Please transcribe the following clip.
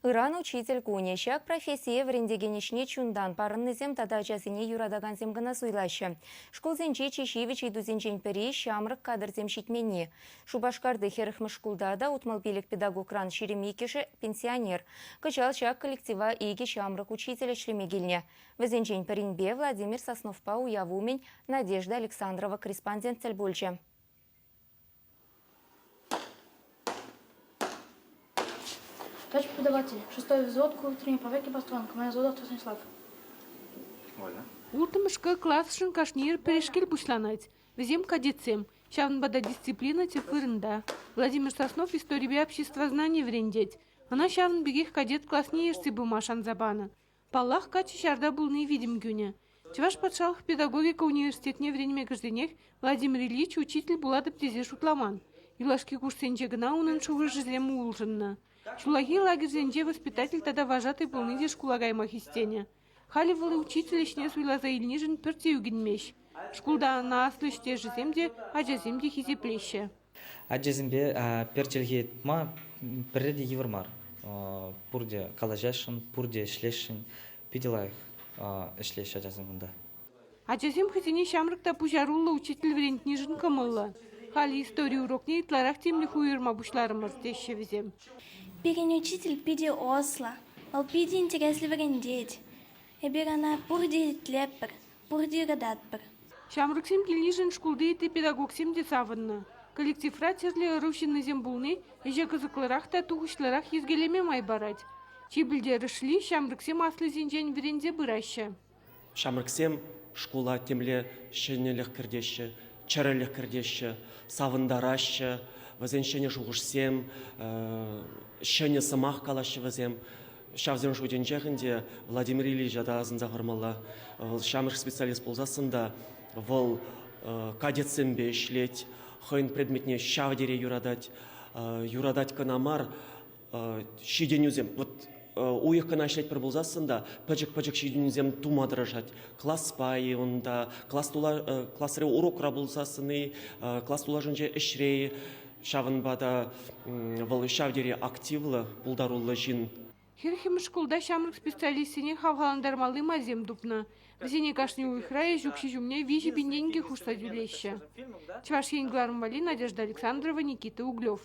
Ыран учитель кунӗ. Ҫак профессие вӗрентекен ӗҫне чунтан парӑннисем тата ачасене юратакансем кӑна суйлаҫҫӗ. Шкулсенче чи ҫивӗч ыйтусенчен пӗри – ҫамрӑк кадрсем ҫитменни. Шупашкарти хӗрӗхмӗш шкулта та 65 педагогран 22-шӗ пенсионер. Кӑҫал ҫак коллектива икӗ ҫамрӑк учитель ӗҫлеме килнӗ. Вӗсенчен пӗринпе Владимир Сосновпа уяв умӗн Надежда Александрова корреспондент тӗл пулчӗ. Товарищ преподаватель, шестой взвод к утренней проверке построен. Командир взвода Станислав. Вольно. Улттӑмӗш класшӑн кашни ир пӗрешкел пуҫланать. Вӗсем кадетсем, ҫавӑнпа та дисциплина тӗп вырӑнта. Владимир Соснов историпе обществознани вӗрентет. Ӑна ҫавӑн пекех кадет класне ертсе пыма шанса панӑ. Паллах, каччӑ ҫарта пулни витӗм кӳнӗ. Чӑваш патшалӑх педагогика университетне вӗренме кӗрсенех Владимир Ильич учитель пулатӑп тесе шутламан. Юлашки курссенче кӑна унӑн шухӑшӗсем улшӑннӑ. Ҫуллахи лагерьсенче воспитатель тата вожатӑй пулни те шкула кайма хистенӗ. Халӗ вӑл учитель ӗҫне суйласа илнишӗн пӗртте ӳкӗнмест. Шкулта ӑна аслӑ ӗҫтешӗсем те, ачасем те хисеплеҫҫӗ. Ачасемпе пӗр чӗлхе тупма пӗрре те йывӑр мар. Пурте калаҫасшӑн, пурте ӗҫлесшӗн. Питӗ лайӑх ӗҫлеҫҫӗ ачасем кунта. Ачасем хӑйсене ҫамрӑк та пуҫаруллӑ учитель вӗрентнишӗн кӑмӑллӑ. Халӗ истори урокне ытларах тимлӗх уйӑрма пуҫларӑмӑр, теҫҫӗ вӗсем. Пирӗн учитель питӗ ӑслӑ, вӑл питӗ интереслӗ вӗрентет. Эпир ӑна пурте итлетпӗр, пурте юрататпӑр. Ҫамрӑксем килнишӗн шкулти ытти педагогсем те савӑннӑ. Коллективра тӗрлӗ ӑру ҫыннисем пулни ӗҫе кӑсӑклӑрах та тухӑҫлӑрах йӗркелеме май парать. Чи пӗлтерӗшли ҫамрӑксем аслисенчен вӗренсе пыраҫҫӗ. Ҫамрӑксем шкула темле ҫӗнӗлӗх кӗртеҫҫӗ, чӗрӗлӗх кӗртеҫҫӗ, савӑнтараҫҫӗ, вӗсен ҫӗнӗ шухӑшсем, ҫӗнӗ сӑмах калаҫҫӗ вӗсем. Ҫавсен шутӗнчех ӗнтӗ Владимир Ильича та асӑнса хӑвармалла. Вӑл ҫамрӑк специалист пулсассӑн та вӑл кадетсемпе ӗҫлет, хӑйӗн предметне ҫав тери юратать. Юратать кӑна мар, ҫитӗнӳсем. Вот уйӑх кӑна ӗҫлетпӗр пулсассӑн та пӗчӗк-пӗчӗк ҫитӗнӳсем тума тӑрӑшать. Класпа-и унта, класс тула, класри урокра пулсассӑн-и, класс тулашӗнче ӗҫре-и. Ҫавӑнпа та вӑл ҫав тери активлӑ, пултаруллӑ ҫын. Хӗрхӗмӗш шкулта ҫамрӑк специалистсене хавхалантармалли майсем тупнӑ. Вӗсене кашни уйӑхра ӗҫ укҫи ҫумне 3 000 тенкӗ хушса тӳлеҫҫӗ. Чӑваш Ен кӑларӑм валли Надежда Александрова, Никита Углев.